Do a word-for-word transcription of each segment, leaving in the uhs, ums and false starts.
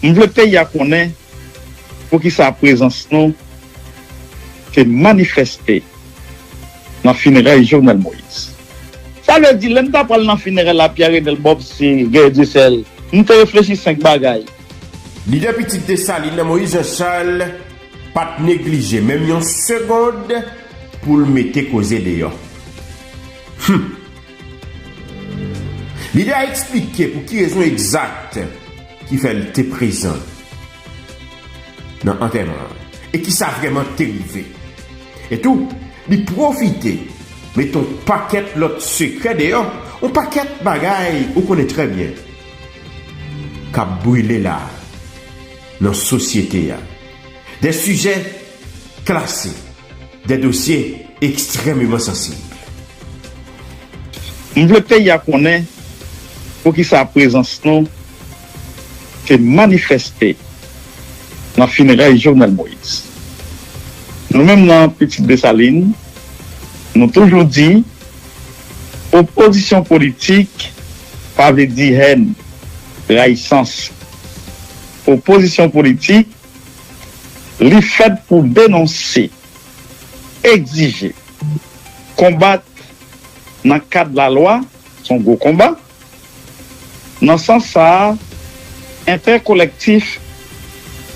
M vle peyi a konnen poukisa prezans nou te manifeste nan fineray Jovenel Moïse. Sa vle di, lè m ta pral nan fineray la, Pierre Renel Bob, se Guerrier Dieuseul, m te reflechi senk bagay. Lidè pitit Desalin, Moïse Jean Charles, pa t neglije menm yon segond pou l mete koze deyò. Hum. Lidè a eksplike pou ki rezon egzak ki fè l te prezan nan antèman an e ki sa vrèman te rive. Etou, li pwofite met yon pakèt lòt sekrè deyò, yon pakèt bagay ou konnen trè byen k ap brile la nan sosyete a. De sijè klase, de dosye ekstrèmeman sansib. M vle peyi a konnen poukisa prezans nou te manifeste nan fineray Jovenel Moïse. Nou menm nan Pitit Desalin, nou toujou di, opozisyon politik pa vle di hèn, rayisans. Opozisyon politik, li fèt pou denonse, egzije, konbat nan kad lalwa, se yon gwo konba. Nan sans sa a, entèkolektif,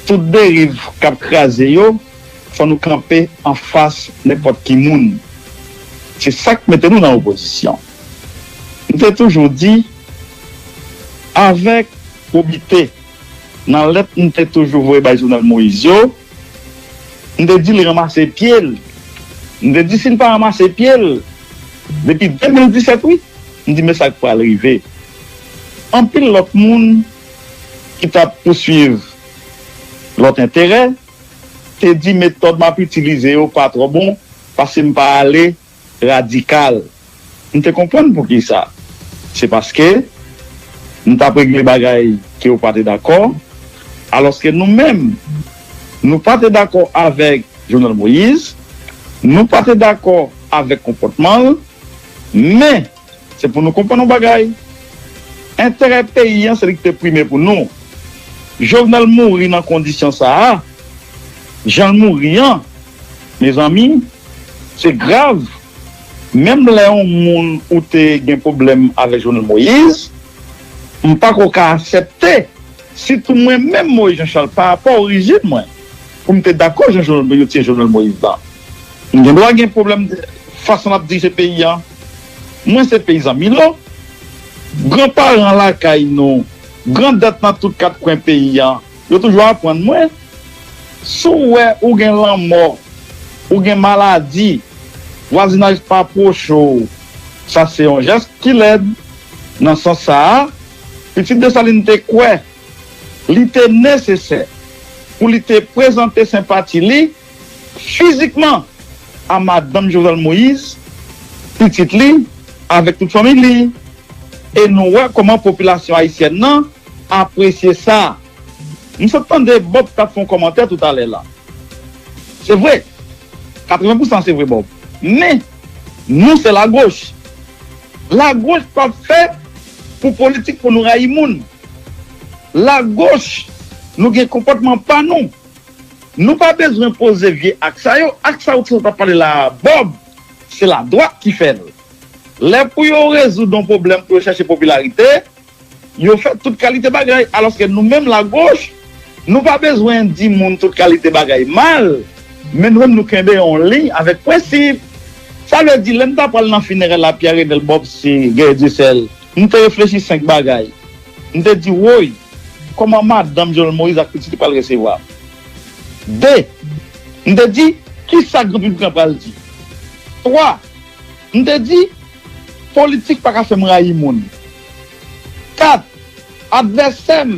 tout deriv k ap kraze yo, fò nou kanpe anfas nenpòt ki moun. Se sa k mete nou nan opozisyon. M te toujou di, avèk pwobite, nan lèt m te toujou voye bay Jovenel Moïse yo, m te di l ranmase pye l. M te di si l pa ranmase pye l, depi de mil disèt wi, m di men sa k pral rive. Anpil lòt moun ki t ap pouswiv lòt enterè te di metòd m ap itilize yo pa twò bon paske m pa ale radikal. M te konprann poukisa. Se paske m t ap regle bagay ke yo pa te dakò, alòske nou menm, nou pa te dakò avèk Jovenel Moïse, nou pa te dakò avèk konpòtman l, men se pou nou konprann yon bagay, enterè peyi an se li ki te prime pou nou. Jovenel mouri nan kondisyon sa a, jan l mouri an, mezanmi, se grav. Menm lè yon moun ou te gen pwoblèm avèk Jovenel Moïse, m pako ka aksepte, sitou mwen menm Moïse Jean Charles, pa rapò orijin mwen, pou m te dakò jan Jovenel, yo tiye Jovenel Moïse la. M gen dwa gen pwoblèm fason l ap dirije peyi a. Mwen se peyizan Milo. Granparan lakay nou, grandèt nan tout kat kwen peyi a, yo toujou aprann mwen, si w wè ou gen lanmò, ou gen maladi, vwazinaj pa pwoche w, sa se yon jès ki lèd. Nan sans sa a, Pitit Desalin te kwè li te nesesè pou li te prezante senpati li fizikman a madanm Jovenel Moïse, pitit li, avèk tout fanmi li. E nou wè kòman popilasyon ayisyèn nan apresye sa. M sot tande Bob t ap fè yon kòmantè toutalè la. Se vre, katreven pousan se vre Bob. Men, nou se lagoch. Lagoch p ap fè pou politik pou nou rayi moun. Lagoch, nou gen konpòtman pa nou. Nou pa bezwen poze vye ak sa yo. Ak sa ou t ap pale la a, Bob, se ladwat ki fè l. Lè pou yo rezoud yon pwoblèm, pou yo chèche popilarite, yo fè tout kalite bagay. Alòske nou menm lagoch, nou pa bezwen di moun tout kalite bagay mal, men nou menm nou kenbe yon liy avèk prensip. Sa vle di, lè m ta pral nan finerèl la Pierre Renel Bob, se Guerrier Dieuseul, m te reflechi senk bagay. M te di, woy, kòman madanm Jovenel Moïse ak pitit li pral resevwa? De, m te di, kisa Gran Piblik lan pral di? Twa, m te di, politik pa ka fè m rayi moun. Kat, advèsè m,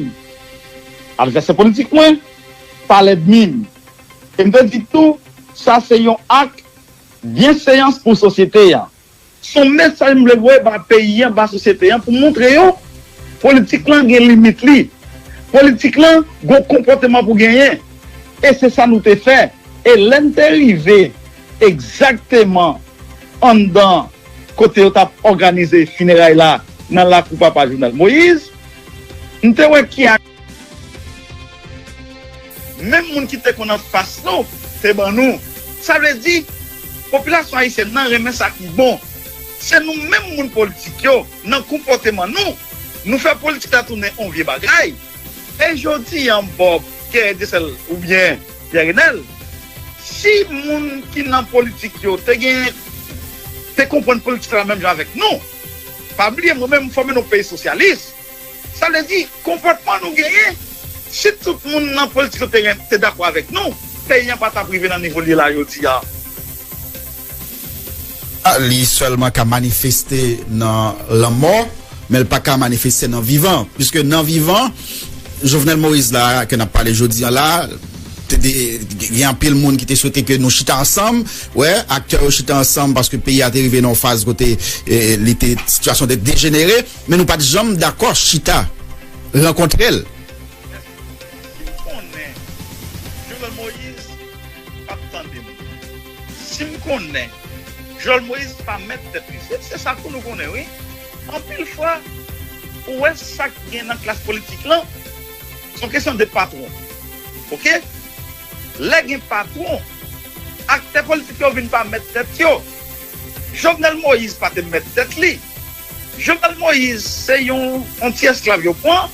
advèsè politik mwen, pa lènmi m. E m te di tou, sa se yon ak byenveyans pou sosyete an. Se yon mesaj m vle voye ba peyi an, ba sosyete an, pou montre yo politik lan gen limit li. Politik lan gon konpòteman pou genyen. E se sa nou te fè. E lè n te rive egzakteman anndan kote yo t ap òganize fineray la nan lakou papa Jovenel Moïse, m te wè ki ak Menm moun ki te konn anfas nou, te ban nou. Sa vle di, popilasyon ayisyèn nan renmen sa ki bon. Se nou menm moun politik yo, nan konpòteman nou, nou fè politik la tounen yon vye bagay. E jodi a, Bob, Kerry Dyessèl oubyen Pierre Renel, si moun ki nan politik yo te gen, te konprann politik la menm jan avèk nou, pa bliye mwen menm m fòme nan yon peyi sosyalis. Sa vle di, konpòtman nou genyen, si tout moun nan politik yo te, te dakò avèk nou, peyi an pa t ap rive nan nivo l ye la jodi a. A, li sèlman ka manifeste nan lanmò, men l pa ka manifeste nan vivan. Piske nan vivan, Jovenel Moïse la, ke n ap pale jodi a la, te de, gen anpil moun ki te swete ke nou chita ansanm. Wè, aktè yo chita ansanm paske peyi a te rive nan yon faz kote e, li te, sitiyasyon te dejenere, men nou pa t janm dakò chita, rankontre l. Si m konnen Jovenel Moïse p ap tande m, si m konnen Jovenel Moïse pa mèt tèt li, se, se sa pou nou konnen, wi. Anpil fwa, ou wè sa k gen nan klas politik lan, se yon kesyon de patwon. Oke? Lè gen patwon, aktè politik yo vin pa mèt tèt yo. Jovenel Moïse pa te mèt tèt li. Jovenel Moïse se yon, yon ti esklav yo pran,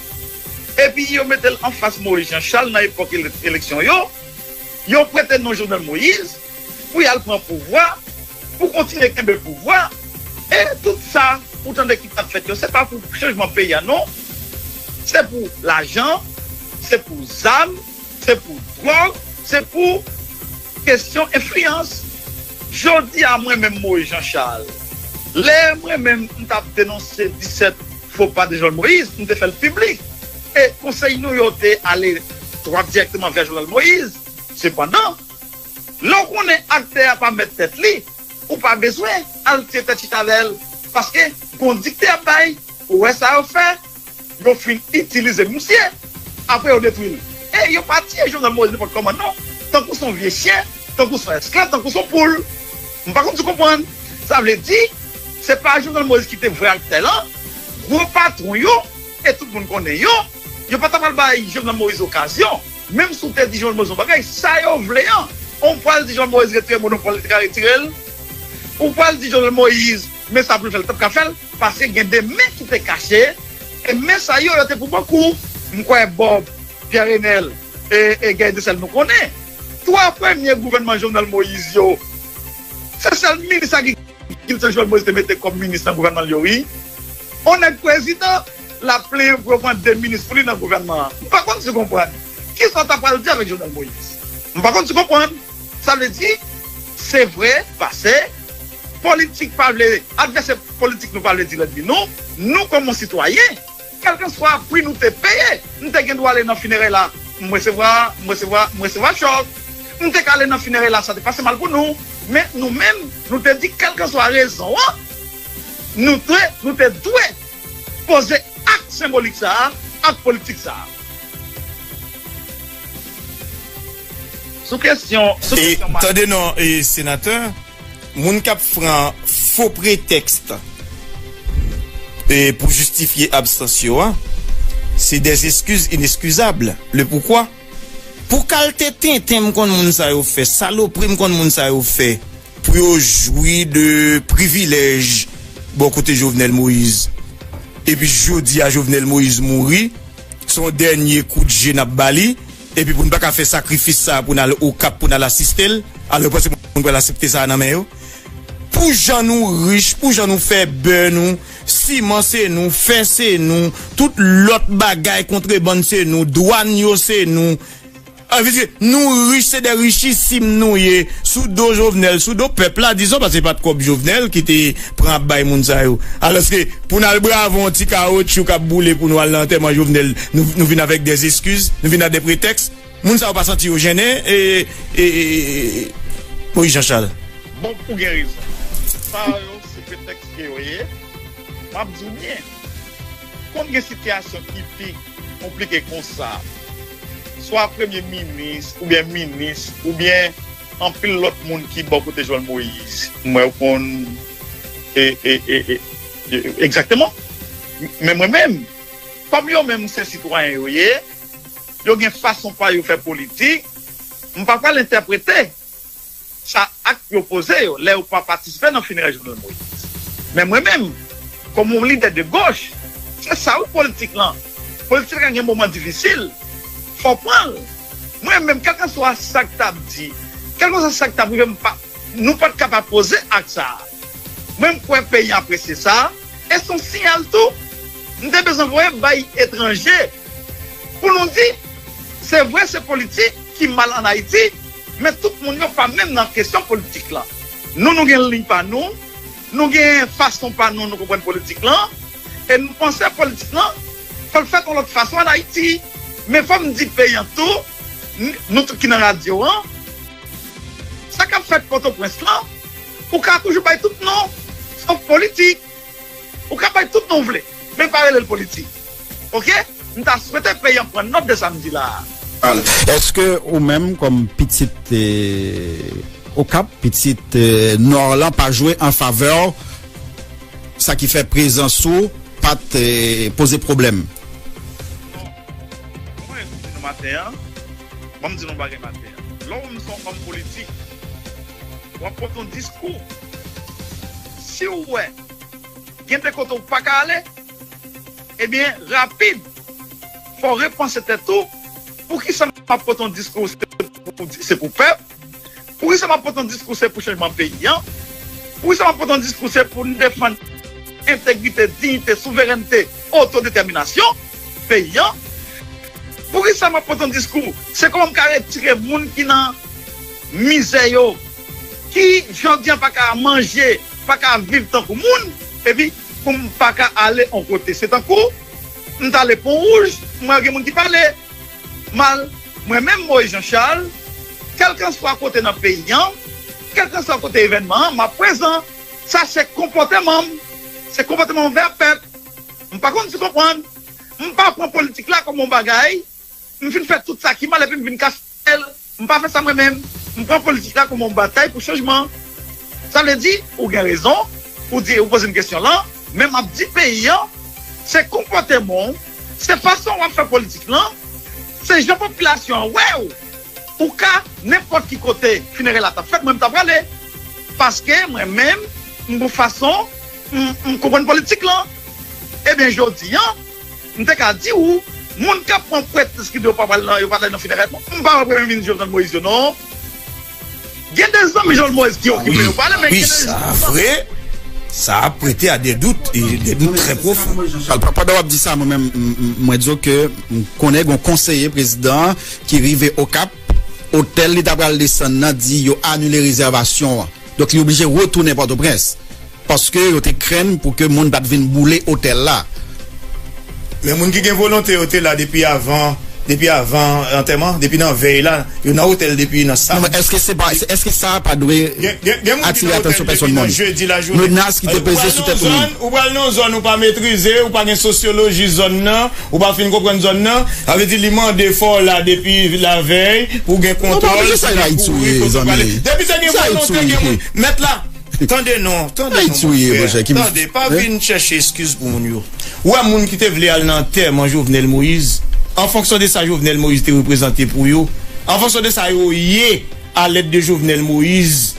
epi yo mete l anfas Moïse Jean Charles nan epòk ele-, eleksyon yo. Yo prete non Jovenel Moïse pou y al pran pouvwa, pou kontinye kenbe pouvwa. E tout sa ou tande ki t ap fèt yo, se pa pou chanjman peyi a non. Se pou lajan, se pou zam, se pou dwòg, se pou kesyon enfliyans. Jodi a, mwen menm Moïse Jean Charles, lè mwen menm m t ap denonse disèt fo pa de Jovenel Moïse, m te fè l piblik. E konsèy nou yo te ale dwat dirèkteman vè Jovenel Moïse. Sepandan, lè w konnen aktè a pa mèt tèt li, ou pa bezwen al tire tèt chita avè l. Paske gon dikte y ap bay, ou wè sa yo fè, yo fin itilize misye, apre yo detwi l. E yo pa tiye Jovenel Moïse nenpòt kòman non, tankou se yon vye chen, tankou se yon esklav, tankou se yon poul. M pa konn si w konprann. Sa vle di, se pa Jovenel Moïse ki te vrè aktè lan, gwo patwon yo, e tout moun konnen yo, yo pa ta pral bay Jovenel Moïse okazyon. Menm si w te di Jovenel Moïse yon bagay, sa yo vle an, ou pral di Jovenel Moïse retire monopòl li, li te ka retire l? Ou pral di Jovenel Moïse, men sa pou l fè, li t ap ka fè l, paske gen de men ki te kache, e men sa yo, yo te pou bòkou. M kwè Bob, Pierre Renel, e, e Guy Dessalines nou konnen. Twa premye gouvènman Jovenel Moïse yo, se sèl minis agrikilti Jovenel Moïse te mete kòm minis nan gouvènman l yo, wi. On nèg prezidan, l ap plenyen pou yo pran de minis pou li nan gouvènman an. M pa konn si w konprann. Kisa w ta pral di avèk Jovenel Moïse? M pa konn si w konprann. Sa vle di, se vre, pase, politik pa vle, advèsè politik nou pa vle di lènmi nou, nou kòm yon sitwayen, kèlkanswa pri nou te peye, m te gen dwa ale nan finerèy la, m resevwa, m resevwa, m resevwa chòk. M te ka ale nan finerèy la, sa te pase mal pou nou. Men nou menm, nou te di kèlkanswa rezon an, nou dwe, nou te dwe poze ak senbolik sa a, ak politik sa a. Sou kesyon, sou kesyon Martine. Tande non, e, senatè, moun k ap pran fo pretèks e, pou jistifye absans yo a, se des excuses inexcusables. Le poukwa? Pou kalte tenten m konn moun sa yo fè, salopri m konn moun sa yo fè, pou yo jwi de privilèj bò kote Jovenel Moïse. Epi jodi a Jovenel Moïse mouri, se yon dènye kout je n ap ba li, epi pou n pa ka fè sakrifis sa a pou n al Okap pou n al asiste l, alò w panse moun pral aksepte sa a nan men yo? Pou jan nou rich, pou jan nou fè bè nou, siman se nou, fè se nou, tout lòt bagay kontrebann se nou, dwàn yo se nou. Sa vle di, nou rich, se de richisim nou ye, sou do Jovenel, sou do pèp la, dizon, paske se pa t kòb Jovenel ki te pran ap bay moun sa yo. Alòske, pou n al brave yon ti kawotchou k ap boule pou nou al nan antèman Jovenel, nou, nou vin avèk de eskiz, nou vin ak de pretèks. Moun sa yo pa santi yo jennen, e, e, e, e, Moïse Jean Charles. Bon, ou gen rezon. Sa yo, se pretèks ke yo ye. M ap di w byen, konn gen sitiyasyon ki pi konplike konsa. Swa premye minis, oubyen minis, oubyen anpil lòt moun ki bò kote Jovenel Moïse. M wè yo konn, e, e, e, e, e, egzakteman. Men mwen menm, kòm yo menm se sitwayen yo ye, yo gen fason pa yo fè politik. M pa pral entèprete sa ak yo poze yo lè yo pa patisipe nan finerè Jovenel Moïse. Men mwen menm, kòm yon lidè de goch, se sa wi politik lan. Politik lan gen moman difisil, fò w pran l. Mwen menm, kèlkanswa sa k t ap di, kèlkanswa sa k t ap rive, m pa, nou pa t kapab poze ak sa a. Mwen, m kwè peyi an apresye sa, e se yon siyal tou. M te bezwen voye bay etranje pou nou di, se vre, se politik ki mal ann Ayiti, men tout moun yo pa menm nan kesyon politik lan. Nou, nou gen liy pa nou, nou gen fason pa nou, nou konprann politik lan, e nou panse politik lan, fò l fèt yon lòt fason ann Ayiti. Men fò m di peyi an tou, n-, nou tout ki nan radyo an, sa k ap fèt Pòtoprens lan, ou ka toujou bay tout non, sòf politik. Ou ka bay tout non w vle, men pa rele l politik. Oke? M ta swete peyi an pran nòt de sa m di la a. Èske ou menm, kòm pitit, eh, Okap, pitit, eh, Nò lan, pa jwe an favè w, sa ki fè prezans ou pa t, eh, poze pwoblèm? Bon, mwen di nou maten an, ban m di nou bagay maten an. Lè w menm se yon òm politik, w ap pote yon diskou. Si w wè gen de kote w pa ka ale, ebyen, rapid, fò w repanse tèt ou. Poukisa m ap pote yon diskou se pou, se pou pèp? Poukisa m ap pote yon diskou se pou chanjman peyi an? Poukisa m ap pote yon diskou se pou n defann entegrite, diyite, souverènte, otodetèminasyon peyi an? Poukisa m ap pote yon diskou se kòman m ka retire moun ki nan mizè yo, ki jodi an pa ka manje, pa ka viv tankou moun, epi pou m pa ka ale yon kote. Se tankou m t ale Pon Wouj, m wè gen moun ki pale mal. Mwen menm, Moïse Jean Charles, kèlkanswa kote nan peyi an, kèlkanswa kote evènman an, m ap prezan. Sa se konpòteman m, se konpòteman m anvè pèp. M pa konn si w konprann. M pa pran politik la kòm yon bagay, m fin fè tout sa ki mal epi m vin kase l. M pa fè sa mwen menm. M pran politik la kòm yon batay pou chanjman. Sa vle di, ou gen rezon, ou di, ou poze m kesyon lan, men m ap di peyi an, se konpòteman w, se fason w ap fè politik lan, se jan popilasyon an wè w. Ou ka, nenpòt ki kote finerè la t ap fèt, mwen m ta prale. Paske mwen menm, m gon fason m, m konprann politik lan. Ebyen, jodi an, m te ka di w, moun k ap pran pretèks ki di yo pa pral nan, yo pa t al nan finerè, m pa wè premye minis Jovenel Moïse yo non. Gen de zanmi Jovenel Moïse ki okipe yo pale, men gen de zanmi. Sa ap prete a de dout, e de dout trè pwofon. Pandan w ap di sa, mwen menm, m, m, mwen di w ke m konnen gen yon konseye prezidan an ki rive Okap, otèl li ta pral desann nan di yo anile rezèvasyon an. Donk, li oblije retounen Pòtoprens. Paske yo te krenn pou ke moun pa t vin boule otèl la. Men moun ki gen volonte yo te la depi avan, depi avan antèman, depi nan vèy la, yo nan otèl depi nan samdi. Non, men èske se pa, èske sa pa dwe atire atansyon pèsòn moun? Menas ki te peze sou tèt moun. Ou pral nan zòn ou pa metrize, ou pa gen sosyoloji zòn nan, ou pa fin konprann zòn nan, sa vle di li mande fò w la depi lavèy pou w gen kontwòl, pou w gen kouri, kote w prale. Depi se gen volonte, gen moun. Mèt la, tande non, tande non, mon frè. Tande, pa vin chèche eskiz pou moun yo. Ou wè moun ki te vle al nan antèman Jovenel Moïse, an fonksyon de sa Jovenel Moïse te reprezante pou yo, an fonksyon de sa yo ye, a lèd de Jovenel Moïse.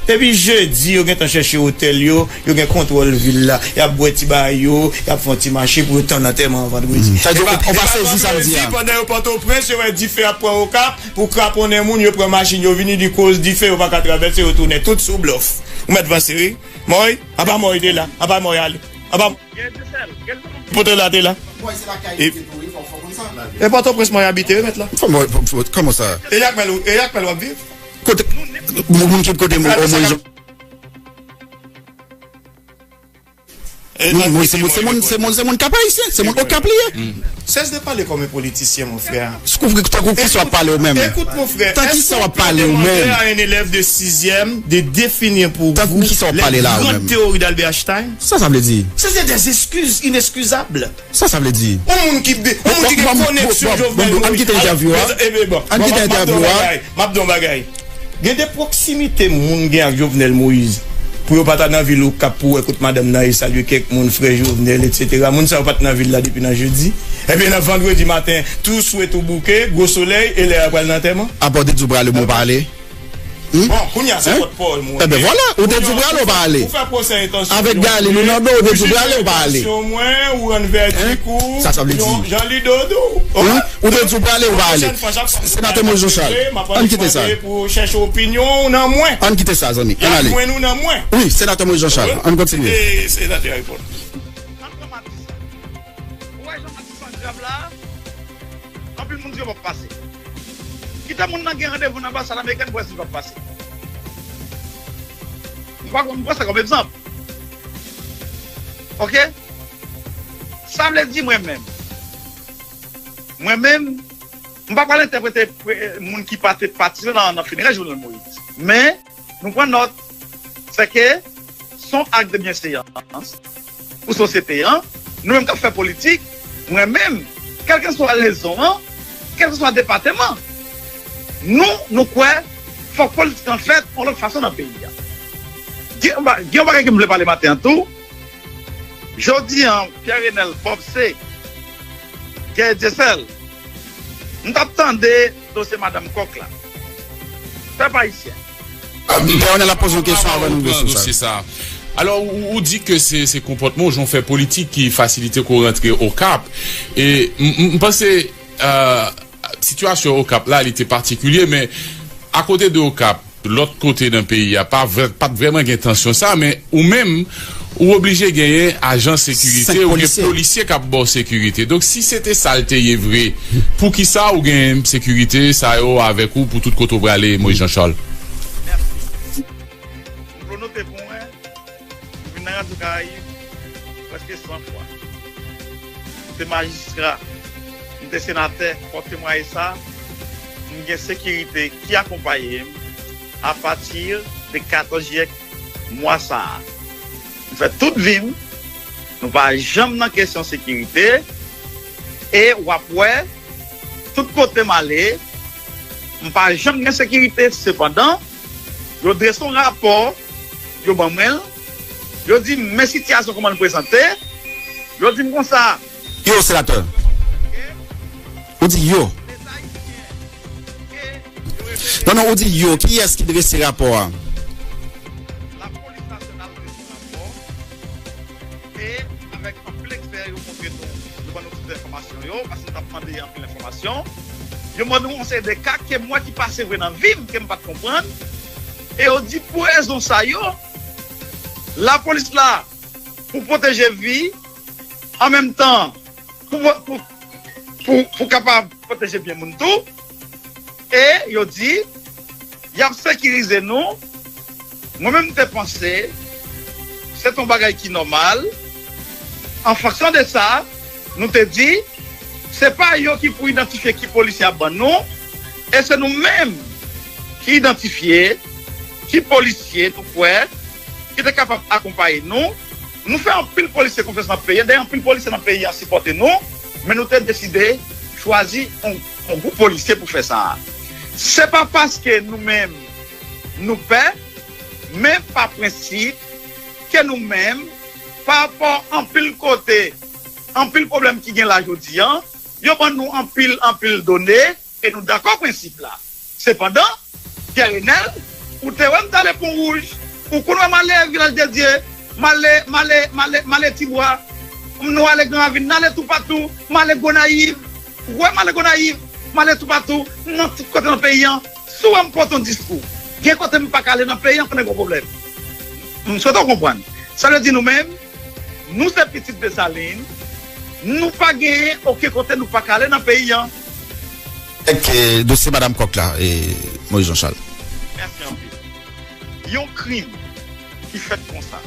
Depi jedi, yo gentan chèche otèl yo, yo gen kontwòl vil la, y ap bwè ti bagay yo, y ap fè yon ti mache pou yo tann antèman an vandredi. Sa vle di, on pa sezi samdi a. Pandan yo Pòtoprens, yo wè dife ap pran Okap, pou kraponnen moun, yo pran machin, yo vini di koz dife, yo pa ka travèse, yo tounen tout sou blòf. Ou mèt vanse, wi. Mòy, apa Mòy te la, apa Mòy ale, apa Potola te la. E Pòtoprens mwen abite wi mèt la. Kòman sa? E Yakmèl, e Yakmèl w ap viv? Kote moun ki kote moun o mwen. Wi, se moun, se moun, se moun, se moun Kap Ayisyen, se moun Okap li ye. Sès de pale kòm yon politisyen, mon frè. Tankou kisa w ap pale ou menm? Écoute, mon frère, est-ce qu'on peut demander à un élève de sixième de définir pour vous les grandes théories d'Albert Einstein? Sa sa vle di? Ce sont des excuses inexcusables. Sa sa vle di? Yon moun ki, yon moun ki gen koneksyon Jovenel Moïse. Ann kite entèvyou a. Ann kite entèvyou a. M ap di yon bagay. Gen de pwoksimite moun gen ak Jovenel Moïse. pou yo pa ta nan vil Okap pou wè kot madanm nan ye, salye kèk moun, frè Jovenel, etsetera. Moun sa yo pa t nan vil la depi nan jedi. Ebyen, nan vandredi maten, tou swet ou bouke, gwo solèy, e lè a pral nan antèman. Apa w te di w prale, men w pa ale? Hmm? Bon, kounye a, se pòtpawòl mwen. Ebyen, vwala, ou te di w prale, ou pa ale. Ou fè pwosè entansyon. Avèk Darline, ou nan do, ou te di w prale, ou pa ale. Entansyon mwen, ou rann vèdik ou, sa sa vle di? Jan li dodo. Ou te di w prale, ou pa ale. Senatè Moïse Jean Charles, ann kite sa. Pou chèche opinyon ou nan mwen. Ann kite sa, zanmi. Ann ale. Jwenn ou nan mwen. Wi, Senatè Moïse Jean Charles, ann kontinye. Kite senatè a reponn. Ann pran Matissan. Ou wè jan Matissan grav la? Anpil moun di yo p ap pase. Kite moun nan gen randevou nan anbasad amerikèn pou wè si l p ap pase. M pa konn, m pran sa kòm egzanp. Oke? Sa vle di mwen menm. Mwen menm, m pa pral entèprete pre- moun ki pa te patisipe nan, nan finerè Jovenel Moïse. Men, nou pran nòt, sè ke se yon ak de byenveyans pou sosyete an. Nou menm k ap fè politik, mwen menm, kèlkeswa rezon an, kèlkeswa depatman, nou, nou kwè fòk politik lan fèt yon lòt fason nan peyi a. Gen, gen yon bagay ke m vle pale maten an tou. Jodi an, Pierre Renel, Bob C, Guerrier Dieuseul, m t ap tande dosye madanm Kòk la. Pèp ayisyen. Pè Onèl ap poze yon kesyon avan nou rive sou sa. Alò, ou, ou di ke se, se konpòtman w, jan w fè politik ki fasilite ke w rantre Okap. E m, m, m panse, euh, sitiyasyon Okap la, li te patikilye, men akote de Okap, lòt kote nan peyi a, pa vrè, pa t vrèman gen tansyon sa, men ou menm, ou oblije genyen ajan sekirite, ou gen polisye k ap ba w sekirite. Donk, si se te sa l te ye vre, poukisa ou gen sekirite sa yo avèk ou pou tout kote w prale, Moïse Jean Charles? Mèsi. M vle note pou mwen, m vin nan Radyo Karayib prèske san fwa. M te majistra, m te senatè, fò temwaye sa, m gen sekirite ki akonpaye m apati de katòz jiyè mwa sa a. M fè tout vi m, nou pa janm nan kesyon sekirite, e w ap wè, tout kote m ale, m pa janm gen sekirite, sepandan, yo drese yon rapò, yo ban mwen l, yo di m men sitiyasyon kòman l prezante, yo di m konsa. Yo, senatè. Ou di yo. Non, non, ou di yo. Kiyès ki drese rapò a? Lapolis nasyonal drese rapò. E avèk anpil ekspè, yo montre nou, yo ban nou tout enfòmasyon yo, paske nou t ap mande anpil enfòmasyon. Yo ban nou yon seri de ka ke m wè ki pase vre nan vi m, ke m pa t konprann. E yo di pou rezon sa yo, lapolis la, pou pwoteje vi, an menm tan, pou, pou, pou, pou kapab pwoteje byen moun tou. E yo di, y ap sekirize nou. Mwen menm, m te panse se t yon bagay ki nòmal. An fonksyon de sa, nou te di, se pa yo ki pou idantifye ki polisye ap ban nou, e se nou menm ki idantifye ki polisye nou kwè ki te kapab akonpaye nou. Nou fè anpil polisye konfyans nan peyi a. Dayè, anpil polisye nan peyi a sipòte nou, men nou te deside chwazi yon, yon gwoup polisye pou fè sa a. Se pa paske nou menm nou pè, men pa prensip ke nou menm, pa rapò anpil kote, anpil pwoblèm ki gen la jodi a, yo ban nou anpil, anpil done, e nou dakò prensip la. Sepandan, Pyè Renèl, ou te wè m t ale Pon Wouj, ou konn wè m ale Vilaj de Dye, m ale, m ale, m ale, m ale Tibwa, nou ale Gran Ravin, n ale toupatou, m ale Gonayiv, ou wè m ale Gonayiv, m ale toupatou, nan tout kote nan peyi an. Si w wè m pote yon diskou, gen kote m pa ka ale nan peyi an, konnen gen yon pwoblèm. M swete w konprann. Sa vle di nou menm, nou se pitit Desalin, nou pa genyen okenn kote nou pa ka ale nan peyi an. Avèk, eh, dosye Madam Kòk la, eh, Moïse Jean Charles. Mèsi anpil. Yon krim ki fèt konsa,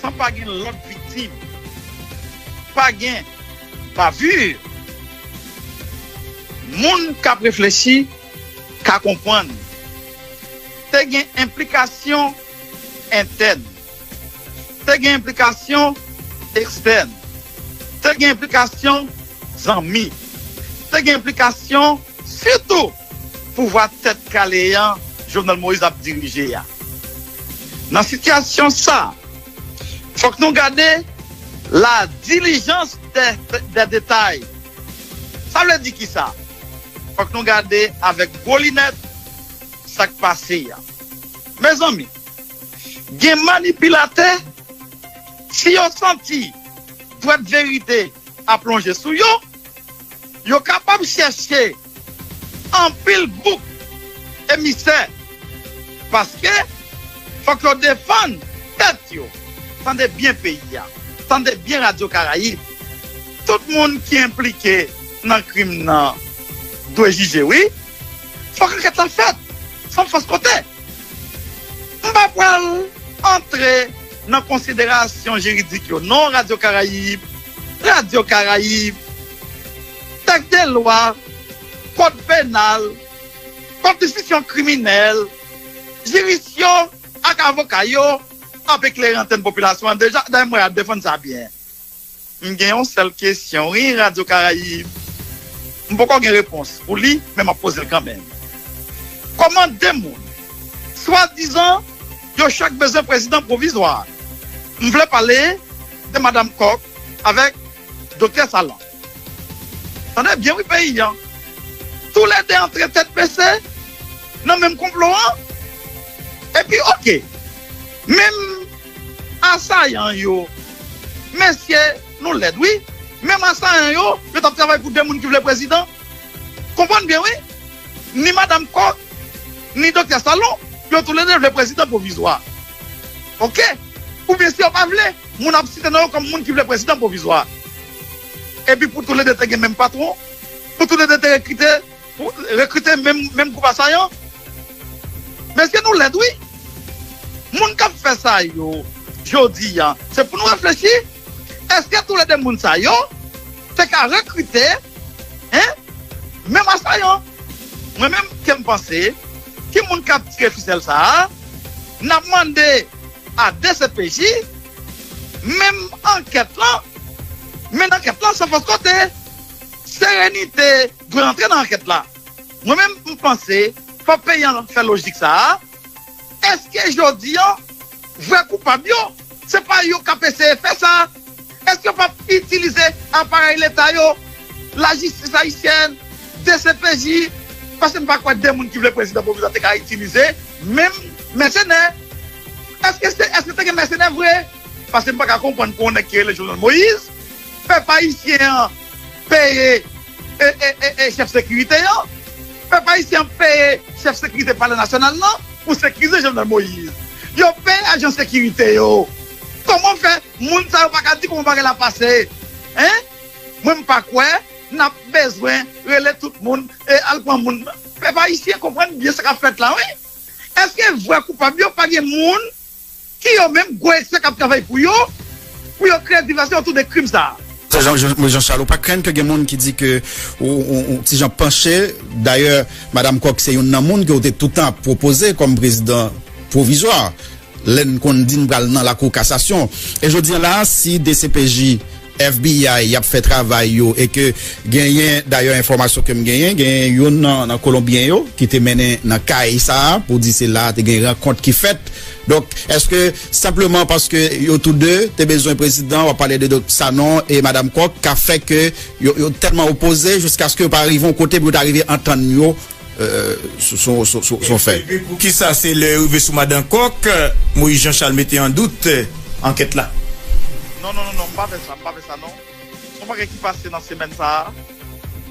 san pa gen lòt viktim, pa gen bavure, moun k ap reflechi ka konprann. Te gen enplikasyon entèn. Te gen enplikasyon ekstèn. Te gen enplikasyon zanmi. Te gen enplikasyon sitou pouvwa tèt kale an Jovenel Moïse ap dirije a. Nan sitiyasyon sa, fòk nou gade la diligence des, des détails. Sa vle di kisa? Fòk nou gade avèk gwo linèt sa k pase a. Mezanmi, gen manipilatè, si yo santi dwèt verite ap lonje sou yo, yo kapab chèche anpil bouk emisè, paske fòk yo defann tèt yo. Tande byen peyi a, tande byen Radyo Karayib. Tout moun ki enplike nan krim nan dwe jije, wi. Fòk ankèt la fèt, san fòs kote. M pa pral antre nan konsiderasyon jiridik yo non, Radyo Karayib, Radyo Karayib, tèks de lwa, kòd penal, kòd enstriksyon kriminèl, jiris yo ak avoka yo ap eklere antèn popilasyon an deja, dayè mwen ap defann sa byen. M gen yon sèl kesyon, wi, Radyo Karayib. M poko gen repons pou li, men m ap poze l kanmenm. Kòman de moun, swadizan, yo chak bezwen prezidan pwovizwa? M vle pale de Madanm Kòk avèk Doktè Salan. Tande byen, wi, peyi an. Toulède antre tèt bese nan menm konplo an. Epi, oke, menm asayan yo, mesye, nou lèd, wi. Menm asayan yo, yo t ap travay pou de moun ki vle prezidan. Konprann byen, wi. Ni Madanm Kòk, ni Doktè Salan, yo toulède vle prezidan pwovizwa. Oke? Oubyen si yo pa vle, moun ap site non yo kòm moun ki vle prezidan pwovizwa. Epi pou toulède te gen menm patwon, pou toulède te rekrite, pou rekrite menm, menm gwoup asayan. Mesye, nou lèd, wi. Moun k ap fè sa yo, jodi a, se pou nou reflechi. Èske toulède moun sa yo te ka rekrite, en, menm asayan? Mwen menm, ke m panse, ki moun k ap tire fisèl sa a? N ap mande a D C P J, menm ankèt lan, men ankèt lan san fòs kote. Serenite dwe antre nan ankèt la. Mwen menm, m panse, fò peyi an fè lojik sa a. Èske jodi a, vrè koupab yo, se pa yo k ap eseye fè sa? Èske yo p ap itilize aparèy leta yo, lajistis ayisyèn, D C P J? Paske m pa kwè de moun ki vle prezidan pwovizwa te ka itilize menm mèsenè. Èske se, èske te gen mèsenè vre? Paske m pa ka konprann pou yon nèg ki rele Jovenel Moïse, pèp ayisyen an peye, e, e, e, e, chèf sekirite yo. Pèp ayisyen an peye chèf sekirite Palè Nasyonal lan pou sekirize Jovenel Moïse. Yo peye ajan sekirite yo. Kòman fè moun sa yo pa ka di kòman bagay la pase? Hein? Mwen, m pa kwè n ap bezwen rele tout moun e al pran moun. Pèp ayisyen, konprann byen sa k ap fèt la, wi. Èske vrè koupab yo pa gen moun ki yo menm gwo ekspè k ap travay pou yo, pou yo kreye divèsyon otou de krim sa a? Jean, Jean, Jean Charles, ou pa krenn ke gen moun ki di ke ou, ou, ou ti jan panche? Dayè, Madanm Kòk se youn nan moun ke ou te toutan ap pwopoze kòm prezidan pwovizwa, lè n konn di n pral nan lakou kasasyon. E jodi a la, si D C P J, F B I, y ap fè travay yo, e ke genyen, dayè, enfòmasyon ke m genyen, genyen youn nan, nan Kolonbyen yo ki te mennen nan kay sa a pou di se la te gen rankont ki fèt. Donk, èske senpleman paske yo tou de te bezwen prezidan, w ap pale de Doktè Sanon e Madanm Kòk, ka fè ke yo, yo tèlman opoze jiskaske yo pa rive yon kote pou yo ta rive antann yo, euh, sou, sou, sou, sou, sou fè. Epi poukisa se lè yo rive sou Madanm Kòk, Moïse Jean Charles mete an dout, euh, ankèt la? Non, non, non, non, m pa fè sa, m pa fè sa, non. Yon bagay ki pase nan semèn sa a,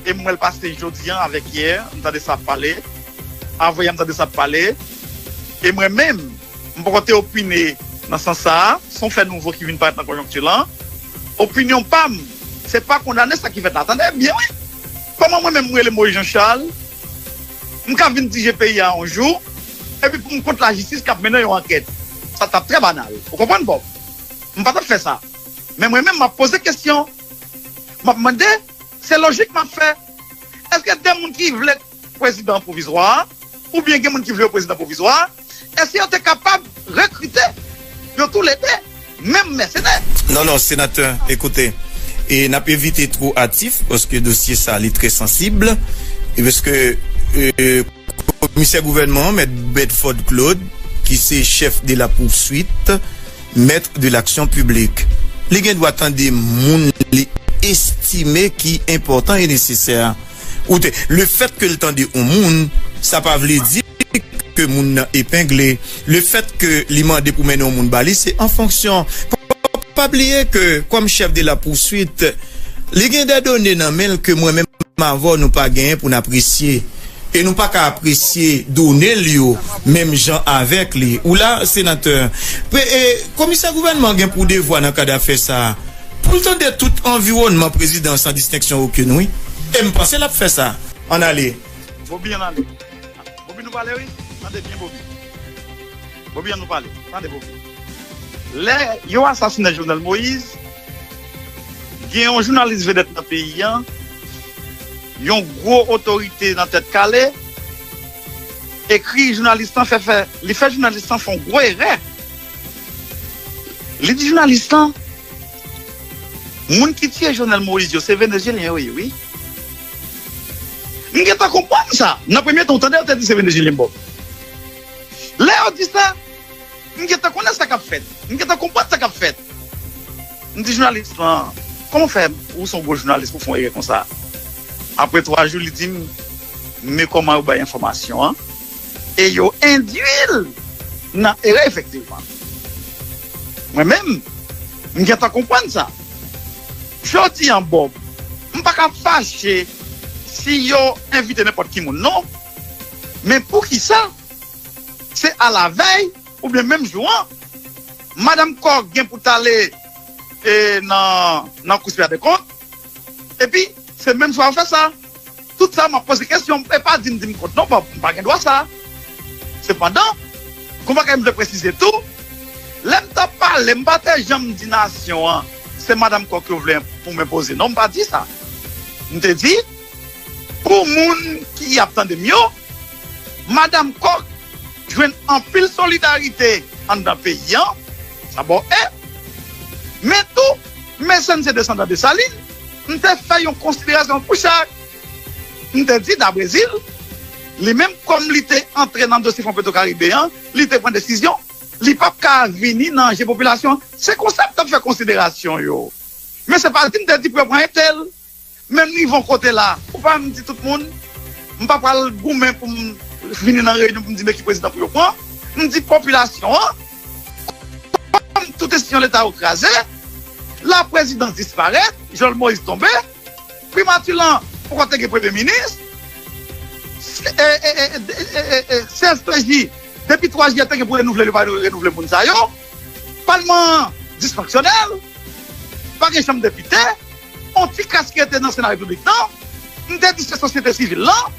e m wè l pase jodi a avèk yè, m tande sa ap pale, avanyè m tande sa ap pale, e mwen menm, m poko te opine nan sans sa a, se yon fè nouvo ki vin parèt nan konjonkti lan. Opinyon pa m, se pa kondane sa ki fèt la. Tande byen, wi. Kòman mwen menm, m rele Moïse Jean Charles, m ka vin dirije peyi a yon jou, epi pou m kont lajistis k ap mennen yon ankèt? Sa t ap trè banal. Ou konprann, Bob? M pa t ap fè sa. Men mwen menm, m ap poze kesyon. M ap mande, se lojik m ap fè. Èske de moun ki vle prezidan pwovizwa a, oubyen gen moun ki vle yo prezidan pwovizwa a, èske yo te kapab rekrite yo toulede, menm mèsenè? Non, non, senatè, ekoute, e n ap evite two atif, paske dosye sa, li trè sansib, e paske, euh, komisè gouvènman an, Mèt Bedford Claude, ki se chèf de la poursuite, maître de l'action publique. Li gen dwa tande moun li estime ki enpòtan e nesesè. Ou te, le fèt ke l tande yon moun, sa pa vle di ke moun nan epengle. Le fèt ke li mande pou mennen yon moun ba li, se an fonksyon. Pa, pa bliye ke, kòm chèf de la poursuite, li gen de done nan men l ke mwen menm avè w nou pa genyen pou n apresye. E nou pa ka apresye done l yo menm jan avèk li. Ou la, senatè. Pe-, e, komisè gouvènman gen pou devwa nan kad afè sa a, pou l tande tout anviwònman prezidan san distenksyon okenn, wi. E m panse l ap fè sa. Ann ale. Bobi, ann ale. Bobi, nou pale, wi. Tande byen, Bobi. Bobi, ann nou pale. Tande, Bobi. Lè yo asasinen Jovenel Moïse, gen yon jounalis vedèt nan peyi a, yon gwo otorite nan Tèt Kale, ekri jounalis lan, fè, fè, li fè jounalis lan fè yon gwo erè. Li di jounalis lan, moun ki tiye Jovenel Moïse yo, se Venezyelyen yo ye, wi. M gentan konprann sa. Nan premye tan, ou tande yo te di se Venezyelyen, Bob. Lè yo di sa, m gentan konnen sa k ap fèt. M gentan konprann sa k ap fèt. M di jounalis lan, kòman w fè, ou se yon gwo jounalis, pou w fè yon erè konsa? Apre twa jou, li di m, men kòman yo bay enfòmasyon an. E yo endui l nan erè, efektivman. Mwen menm, m gentan konprann sa. Jodi an, Bob, m pa ka fache si yo envite nenpòt ki moun, non. Men poukisa se alavèy oubyen menm jou an, Madanm Kòk gen pou t ale, e, nan, nan Kou Siperyè dè Kont, epi se menm jou a yo fè sa? Tout sa, m ap poze kesyon, e pa di m, di m kont, non, pa, m pa gen dwa sa. Sepandan, gon bagay m vle presize tou, lè m t ap pale, m pa te janm di nasyon an, se Madanm Kòk yo vle pou m enpoze. Non, m pa di sa. M te di, pou moun ki ap tande m yo, Madanm Kòk jwenn anpil solidarite anndan peyi an, sa bò e. Men tou, men sèn se desandan Desalin, m te fè yon konsiderasyon pou chak. M te di Da Brezil, li menm kòm li te antre nan dosye Fon Petro Karibe an, li te pran desizyon, li p ap ka vini nan je popilasyon an. Se konsa m t ap fè konsiderasyon yo. Men se pa di m te di pou yo pran entèl. Men m rive yon kote la, ou pa m di tout moun, m pa pral goumen pou m vini nan reyinyon pou m di men ki prezidan pou yo pran. M di popilasyon an, kòm tout enstitisyon Leta yo kraze, la prezidans disparèt, Jovenel Moïse tonbe, primati lan poko te gen premye minis, e, e, e, e, e, e, C S P J, depi twa jiyè te gen pou renouvle, yo pa renouvle moun sa yo, palman an disfonksyonèl, pa gen chanm depite, yon ti kras ki rete nan Sena Repiblik lan, m te di se sosyete sivil lan,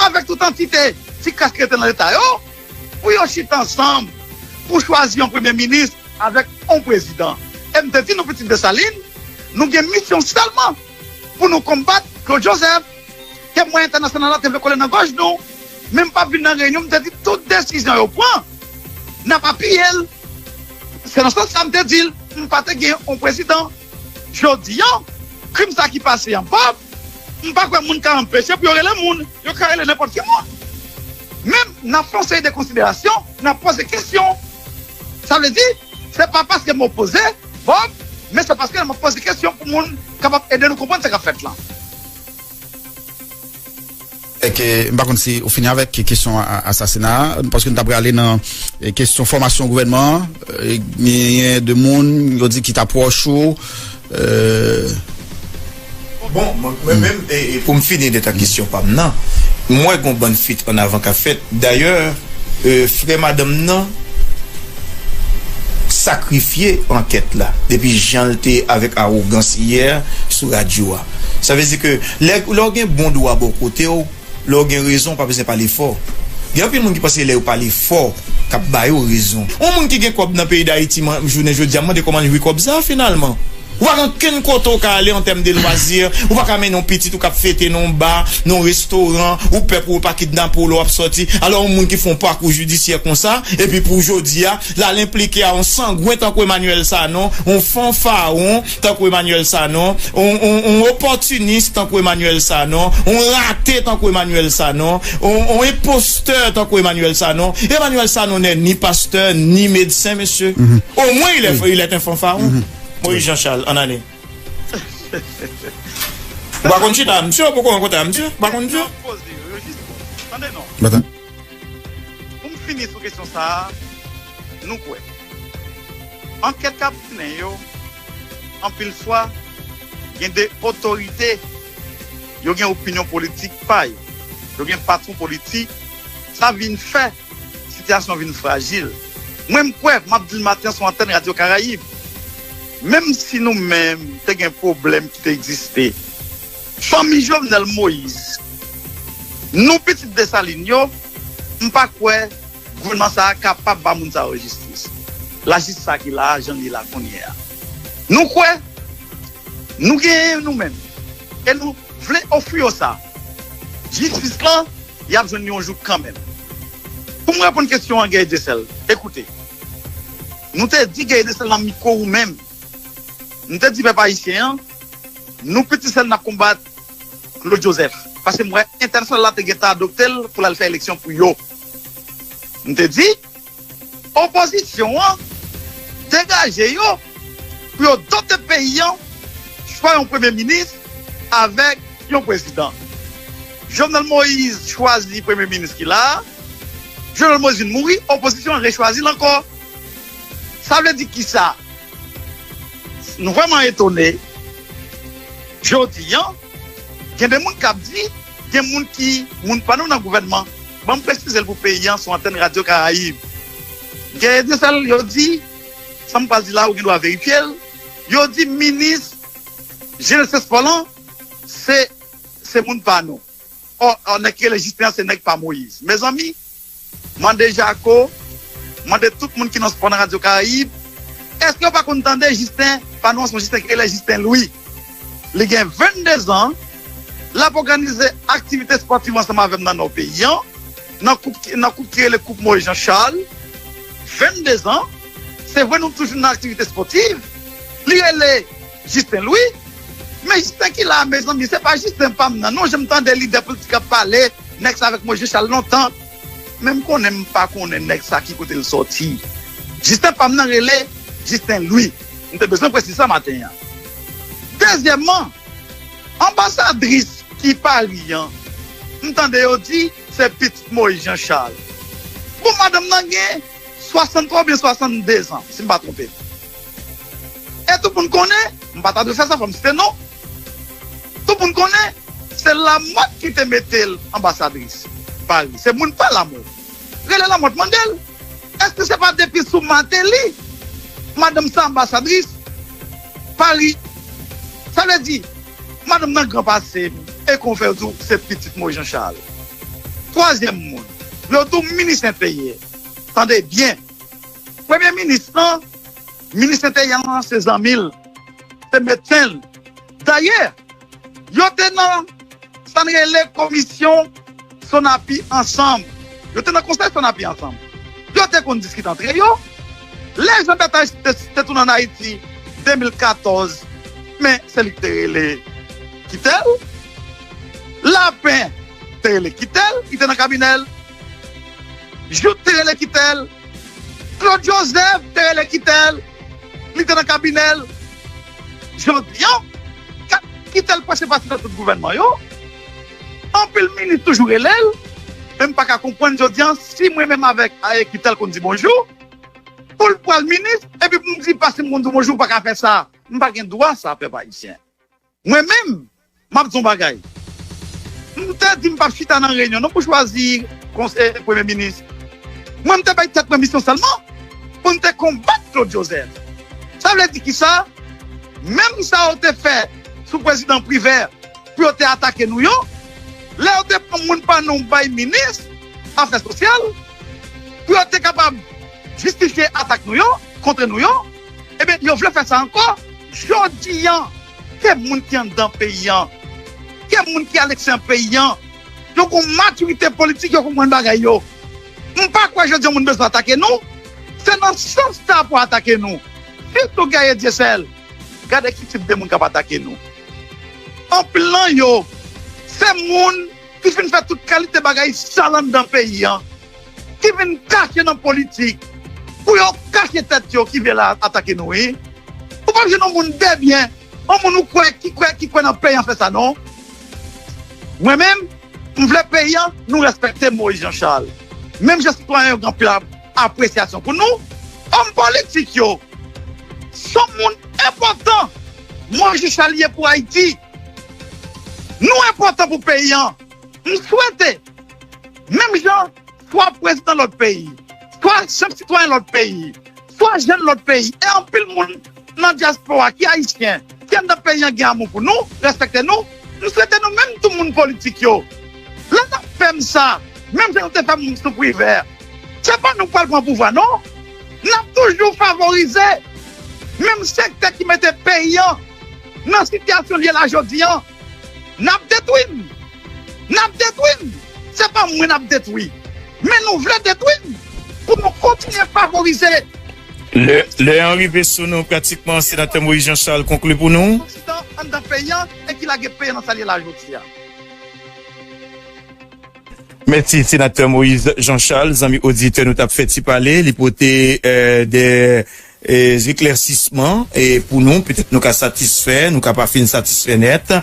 avèk tout antite ti kras ki rete nan Leta yo, pou yo chita ansanm, pou chwazi yon premye minis avèk yon prezidan. E m te di nou, pitit Desalin, nou gen misyon sèlman pou nou konbat Claude Joseph, ke mwen entènasyonal la te vle kole nan gòj nou. Men m p ap vin nan reyinyon, m te di tout desizyon yo pran, n ap apiye l. Se nan sans sa m te di l, m pa te gen yon prezidan. Jodi an, krim sa ki pase an, Bob, m pa kwè moun ka anpeche pou yo rele moun. Yo ka rele nenpòt ki moun. Men, n ap fè yon seri de konsiderasyon, n ap poze kesyon. Sa vle di, se pa paske m opoze, Bob, men se paske m ap poze kesyon pou moun kapab ede nou konprann sa k ap fèt lan. Èske, m pa konn si ou fini avèk kesyon a, a, asasina a, paske nou ta prale nan, e, kesyon fòmasyon gouvènman an, e, genyen de moun, yo di ki ta pwòch ou, e, Bon, mwen, mwen menm, e, e, pou m fini de ta kesyon pa m nan, m wè gon bann fit ann avan k ap fèt. Dayè, e, frè madanm nan sakrifye ankèt la, depi jan l te avèk awogans yè sou radyo a. Sa vle di ke lè, lè w gen bon dwa bò kote w, lè w gen rezon, w pa bezwen pale fò. Gen anpil moun ki panse lè yo pale fò, k ap ba yo rezon. Yon moun ki gen kòb nan peyi Dayiti, man, jounen jodi a, m mande kòman l jwi kòb sa a, finalman. Ou pa gen okenn kote ou ka ale an tèm de lwazi, ou pa ka mennen yon pitit ou k ap fete nan yon ba, nan yon restoran, ou pè pou yo pa kidnape w lè w ap sòti. Alò, yon moun ki fè yon pakou jidisyè konsa, epi pou jodi a, l al enplike a yon sangwen tankou Emmanuel Sanon, yon fanfaron tankou Emmanuel Sanon, yon, yon, yon opòtinis tankou Emmanuel Sanon, yon rate tankou Emmanuel Sanon, yon, yon enpostè tankou Emmanuel Sanon. Emmanuel Sanon n'est ni pasteur, ni médecin, monsieur. Au moins, il est, il est un fanfaron. Moïse Jean Charles, ann ale. Ou pa konn chita, misye, ou poko rankontre a misye, ou pa konn misye. Poze yo, yo jis bon. Tande non. Pou m fini sou kesyon sa a, nou kwè. Ankèt k ap mennen yo, anpil fwa, gen de otorite, yo gen opinyon politik pa yo. Yo gen patwon politik, sa vin fè sitiyasyon vin frajil. Mwen, m kwè, m ap di l maten sou antèn Radyo Karayib, menm si nou menm te gen pwoblèm ki te egziste, fanmi Jovenel Moïse, nou pitit Desalin yo, m pa kwè gouvènman sa a kapab ba moun sa yo jistis. Lajistis sa ki la a, jan l ye la kounye a. Nou kwè, nou genyen nou menm. E nou vle ofri yo sa. Jistis lan, y ap jwenn li yon jou kanmenm. Pou m reponn kesyon an, Guerrier Dieuseul, ekoute. Nou te di Guerrier Dieuseul nan mikwo ou menm. Nou te di pèp ayisyen an, nou pitit sèl n ap konbat Claude Joseph. Paske m wè entènasyonal la te gentan adopte l pou l al fè eleksyon pou yo. M te di, opozisyon an degaje yo pou yo dote peyi an, chwa yon premye minis avèk yon prezidan. Jovenel Moïse chwazi premye minis ki la a. Jovenel Moïse vin mouri, opozisyon an rechwazi l ankò. Sa vle di kisa? Nou vrèman etone. Jodi a, gen de moun k ap di, gen moun ki, moun pa nou nan gouvènman. Ban m presize l pou peyi a sou antèn Radyo Karayib. Gen de sèl yo di, sa m pral di la, ou gen dwa verifye l. Yo di minis Jean Lesespoir lan, se, se moun pa nou. Ò, ò, nèg ki rele Jisten an, se nèg pa Moyiz. Mezanmi, mande Jako, mande tout moun ki nan spò nan Radyo Karayib, èske yo pa konn tande Jisten pa nou an, se yon Jisten ki rele Jisten Lwi? Li gen vennde zan, l ap òganize aktivite espòtiv ansanm avè m nan nò peyi an, nan koup, nan koup ki rele Koup Moyiz Jan Chal, vennde zan, se vre nou toujou nan aktivite espòtiv, li rele Jisten Lwi, men Jisten ki la a, mezanmi, se pa Jisten pa m nan, non, jan m tande lidè politik ap pale, nèg sa avèk Moyiz Jan Chal lontan, men m konnen m pa konnen nèg sa ki kote l sòti. Jisten pa m nan rele Jisten Lwi. M te bezwen presize sa maten an. Dezyèmman, anbasadris ki Pari an, m tande yo di se pitit Moyiz Jan Chal. Bon, madanm nan gen swasanntwa oubyen swasanndezan, si m pa twonpe m. E tout moun konnen, m pa ta dwe fè sa, fò m site non. Tout moun konnen, se Lamòt ki te mete l anbasadris Pari. Se moun pa Lamòt. Rele Lamòt, mande l, èske se pa depi sou Mateli, madanm sa anbasadris Pari? Sa vle di, madanm nan gran pase m, e konvè yo di w se pitit Moyiz Jan Chal. Twazyèm moun, yo di w minis enteryè. Tande byen. Premye minis lan, minis enteryè lan se zanmi l, se medsen l. Dayè, yo te nan sa n rele komisyon Sonapi ansanm. Yo te nan konsèy Sonapi ansanm. Yo te konn diskite antre yo. Lè Jean Bertrand Aristide te, te tounen ann Ayiti de mil katòz, men se li ki te rele Kitel. Lapen te rele Kitel, li te nan kabinè l. Jout te rele Kitel. Claude Joseph te rele Kitel, li te nan kabinè l. Jodi a, Ka-, Kitel prèske pase nan tout gouvènman yo. Anpil minis toujou rele l, men m pa ka konprann jodi a si mwen menm avèk Aye Kitel konn di bonjou, pou l pral minis, epi pou m di pase m konn di bonjou, ou pa ka fè sa. M pa gen dwa sa, pèp ayisyen. Mwen menm, m ap di yon bagay. M te di m p ap chita nan reyinyon non pou chwazi kons-, eh, premye minis. Mwen, m te bay tèt mwen misyon sèlman pou m te konbat Claude Joseph. Sa vle di kisa? Menm sa yo te fè sou prezidan Privè pou yo te atake nou yo, lè yo te pran moun pa nou bay minis afè sosyal, pou yo te kapab jistifye atak nou yo, kontre nou yo, ebyen, yo vle fè sa ankò. Jodi a, ke moun ki anndan peyi a, ke moun ki aleksteryè peyi a, yo gen matirite politik, yo konprann bagay yo. M pa kwè jodi a moun bezwen atake nou. Se nan sans sa pou atake nou. Sitou Guerrier Dieuseul. Gade ki tip de moun k ap atake nou. Anpil nan yo, se moun ki fin fè tout kalite bagay sal anndan peyi a, ki vin kache nan politik pou yo kache tèt yo, ki vle la atake nou, wi. Ou p ap jwenn yon moun debyen, yon moun ou kwè, ki kwè, ki kwè nan peyi a fè sa, non. Mwen menm, m vle peyi a, nou respekte Moïse Jean Charles. Menm jan sitwayen yo gen anpil ap-, apresyasyon pou nou, òm politik yo, se yon moun enpòtan Moïse Jean Charles ye pou Ayiti. Nou enpòtan pou peyi a. M swete, menm jan swa prezidan lòt peyi, swa senp sitwayen lòt peyi, swa jèn lòt peyi, e anpil moun nan dyaspora ki ayisyen, ki anndan peyi a gen amou pou nou, respekte nou, m swete nou menm tou moun politik yo. Lè n ap fè m sa, menm jan nou te fè m sou Privè, se pa nou k pral pran pouvwa non. N ap toujou favorize menm sektè ki mete peyi a nan sitiyasyon l ye la jodi a. N ap detwi m. N ap detwi m. Se pa mwen n ap detwi. Men nou vle detwi m pou nou kontinye favorize. Lè, lè an rive sou nou, pratikman, Senatè Moïse Jean Charles konkli pou nou. Prezidan anndan peyi a e ki lage peyi a nan sa l ye la jodi a. Mèsi, Senatè Moïse Jean Charles. Zanmi oditè, nou t ap fè ti pale. Li pote, eh, de, eh, eklèsisman, eh, pou nou. Petèt nou ka satisfè, nou ka pa fin satisfè nèt.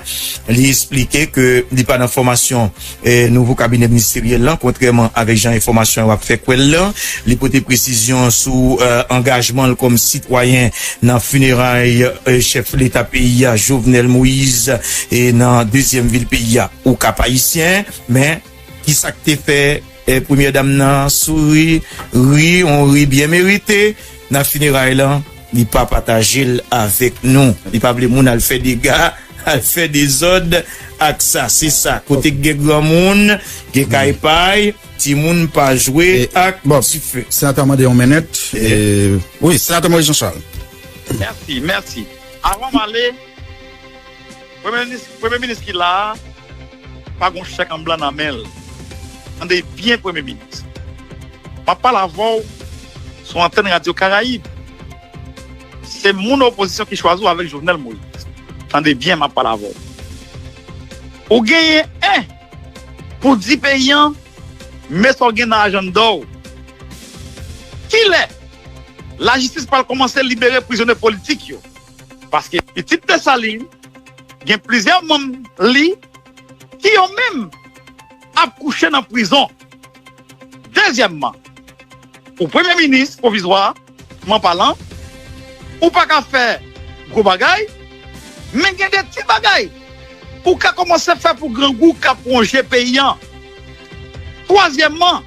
Li eksplike ke li pa nan fòmasyon, eh, nouvo kabinè ministeryèl lan, kontrèman avèk jan enfòmasyon yo ap fè kwè l lan. Li pote presizyon sou, eh, angajman l kòm sitwayen nan fineray, eh, chèf leta peyi a, Jovenel Moïse, e nan dezyèm vil peyi a. Okap Ayisyen, men kisa k te fè, eh, premyè dam nan souri, ri, yon ri byen merite nan fineray lan? Li pa pataje l avèk nou. Li pa vle moun al fè dega, al fè dezòd ak sa. Se sa, kote k gen granmoun, gen kay pay, timoun pa jwe ak dife. Senatè mande yon minit. Wi, Senatè Moïse Jean Charles. Mèsi, mèsi. Avan m ale, Premye minis, premye minis ki la a, pa gon chèk an blan nan men l. Tande byen, premye minis. M ap pale avè w sou antèn Radyo Karayib. Se moun opozisyon ki chwazi w avèk Jovenel Moïse. Tande byen, m ap pale avè w. Ou genyen en pou di peyi a, men sa w gen nan ajannda w. Kilè lajistis pral kòmanse libere prizonye politik yo? Paske pitit Desalin gen plizyè manm li ki yo menm ap kouche nan prizon. Dezyèmman, ou premye minis pwovizwaman palan, ou pa ka fè gwo bagay, men gen de ti bagay ou ka kòmanse fè pou grangou k ap wonje peyi a. Twazyèmman,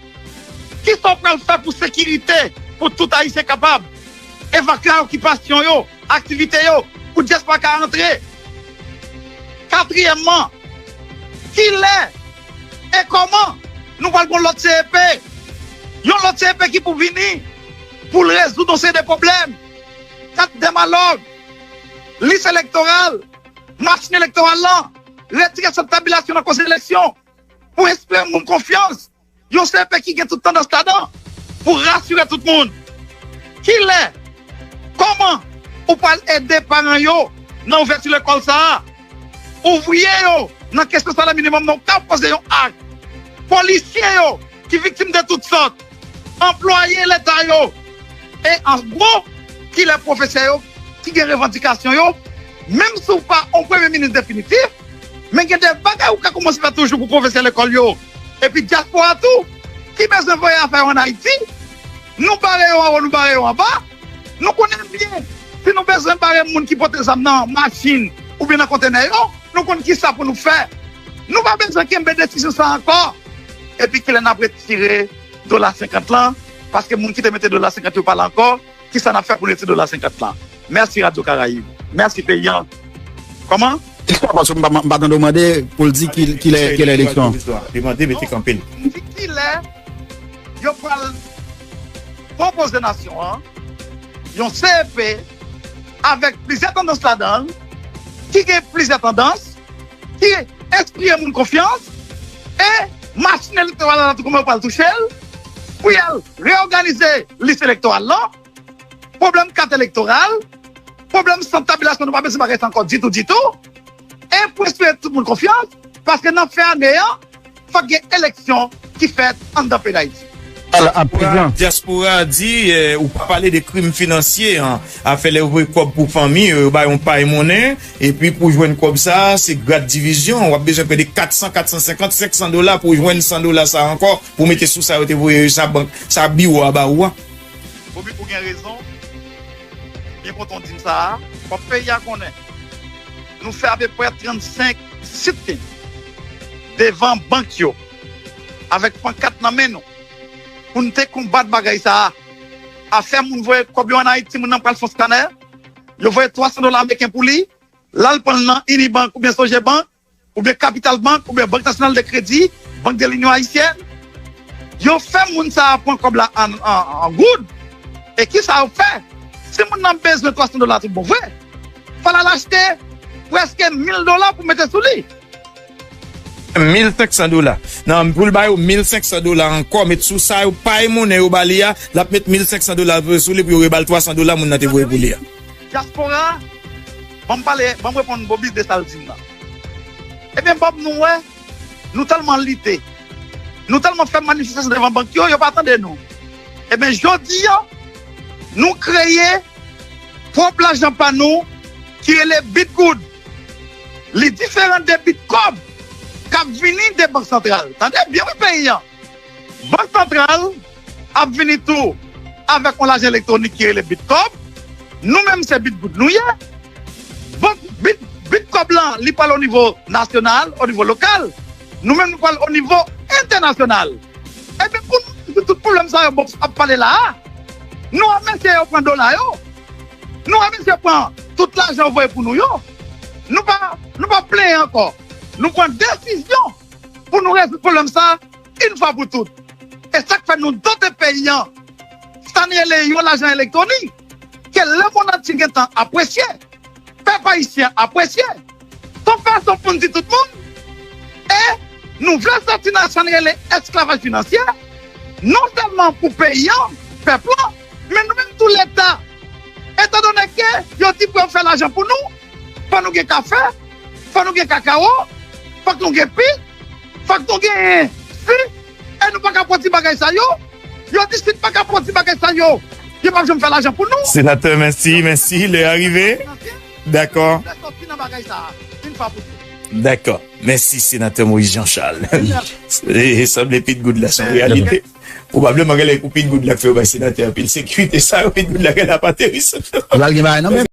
kisa w pral fè pou sekirite, pou tout Ayisyen kapab evakye okipasyon yo, aktivite yo, pou dyaspora ka antre? Katriyèmman, kilè e kòman nou pral gen yon lòt C E P? Yon lòt C E P ki pou vini pou l rezoud yon seri de pwoblèm. Kat dèmalòg, lis elektoral, machin elektoral lan, retire sant tabilasyon nan koze eleksyon, pou enspire moun konfyans. Yon C E P ki gen tout tandans ladan pou rasire tout moun. Kilè, kòman ou pral ede paran yo nan ouvèti lekòl sa a? Ouvriye yo nan kesyon salè minimòm nan, ou ka poze yon ak. Polisye yo ki viktim de tout sòt. Anplwaye leta yo. E an gwo, kilè pwofesè yo ki gen revandikasyon yo, menm si w pa yon premye minis definitif, men gen de bagay ou ka kòmanse fè toujou pou pwofesè lekòl yo. Epi dyaspora tou, ki bezwen voye afè yo ann Ayiti, nou bare yo anwo, nou bare yo anba. Nou konnen byen, si nou bezwen bare moun ki pote zam nan machin oubyen nan kontenè yo, nou konn kisa pou nou fè. Nou pa bezwen kenbe desizyon sa a ankò. Epi kilè n ap retire dola senkant lan, paske moun ki te mete dola senkant yo pa la ankò, kisa n ap fè pou n retire dola senkant lan? Mèsi Radyo Karayib. Mèsi peyi a. Kòman? Paske m pa, m pa tande w mande pou l di ki, kilè, kilè eleksyon. Li mande mete kanpe l. M di kilè yo pral pwopoze nasyon an yon C E P avèk plizyè tandans ladan l, ki gen plizyè tandans, ki enspire moun konfyans, e machin elektoral la tou kòman yo pral touche l, pou y al reyòganize lis elektoral lan, pwoblèm kat elektoral, pwoblèm sant tabilasyon, nou pa bezwen bagay sa ankò ditou, ditou, e pou enspire tout moun konfyans, paske nan fen ane an, fòk gen eleksyon ki fèt anndan peyi Dayiti. Dyaspora di, eh, ou pa pale de krim finansye an, afè lè yo voye kòb pou fanmi yo, yo ba yo yon pay monnen, epi pou jwenn kòb sa, se grad divizyon, w ap bezwen pre de kat san, kat san senkant, senk san dola pou jwenn san dola sa ankò, pou mete sou sa yo te voye yo, sa bank, sa biwo a ba ou a. Bobi, ou gen rezon, byen kontan w di m sa a, fòk peyi a konnen, nou fè apeprè trannsenk sit-in devan bank yo, avèk pankat nan men nou, pou n te konbat bagay sa a. Afè moun voye kòb yo ann Ayiti, moun nan pral fè yon skanè, yo voye twa san dola ameriken pou li, l al pran l nan Unibank oubyen Sogebank, oubyen Capital Bank, oubyen Bank Nasyonal de Kredi, Bank de Linyon Ayisyèn. Yo fè moun sa a pran kòb la an, an, an goud. E kisa yo fè? Si moun nan bezwen twa san dola tout bon vre, fò l al achte prèske mil dola pou mete sou li. Mil senk san dola. Nan, pou l ba yo mil senk san dola ankò, met sou sa yo pay monnen yo ba li a, l ap met mil senk san dola sou li pou yo reba l twa san dola moun nan te voye pou li a. Dyaspora, ban m pale, ban m reponn Bobi de sa l di m nan. Ebyen, Bob, nou wè, nou tèlman lite, nou tèlman fè manifestasyon devan bank yo, yo pa tande nou. Ebyen, jodi a, nou kreye pwòp lajan pa nou ki rele Bitgoud. Li diferan de Bitcob k ap vini de Bank Santral. Tande byen wi peyi a. Bank Santral ap vini tou avèk yon lajan elektwonik ki rele Bitcob. Nou menm se Bitgoud nou ye. Bank Bit, Bitcob lan li pral o nivo nasyonal, o nivo lokal. Nou menm nou pral o nivo entènasyonal. Ebyen pou nou rezoud tout pwoblèm sa yo Bob ap pale la a, nou wè mesye yo pran dola yo. Nou wè mesye pran tout lajan yo voye pou nou yo. Nou pa, nou pa plenyen ankò. Nou pran desizyon pou nou rezoud pwoblèm sa a yon fwa pou tout. E sa k fè nou dote peyi a, sa n rele yon lajan elektwonik, ke lemonn antye gentan apresye, pèp ayisyen apresye. Se yon fason pou n di tout moun, e nou vle sòti nan sa n rele esklavaj finansyè, non sèlman pou peyi a, pèp la, men nou menm tou Leta. Etandone ke yo di pou yo fè lajan pou nou, fò nou gen kafe, fò nou gen kakawo, fòk nou gen pit, fòk nou gen si, e nou pa ka pwodui bagay sa yo. Yo di si n pa ka pwodui bagay sa yo, yo p ap janm fè lajan pou nou. Senatè, mèsi, mèsi, lè a rive. Dakò. Dakò. Mèsi, Senatè Moïse Jean Charles. E, e sanble Pitgoud la se yon reyalite. Pwobableman, genlè pou Pitgoud la k fè yo bay senatè anpil sekirite. Sa yo, Pitgoud la genlè ap ateri sou yo.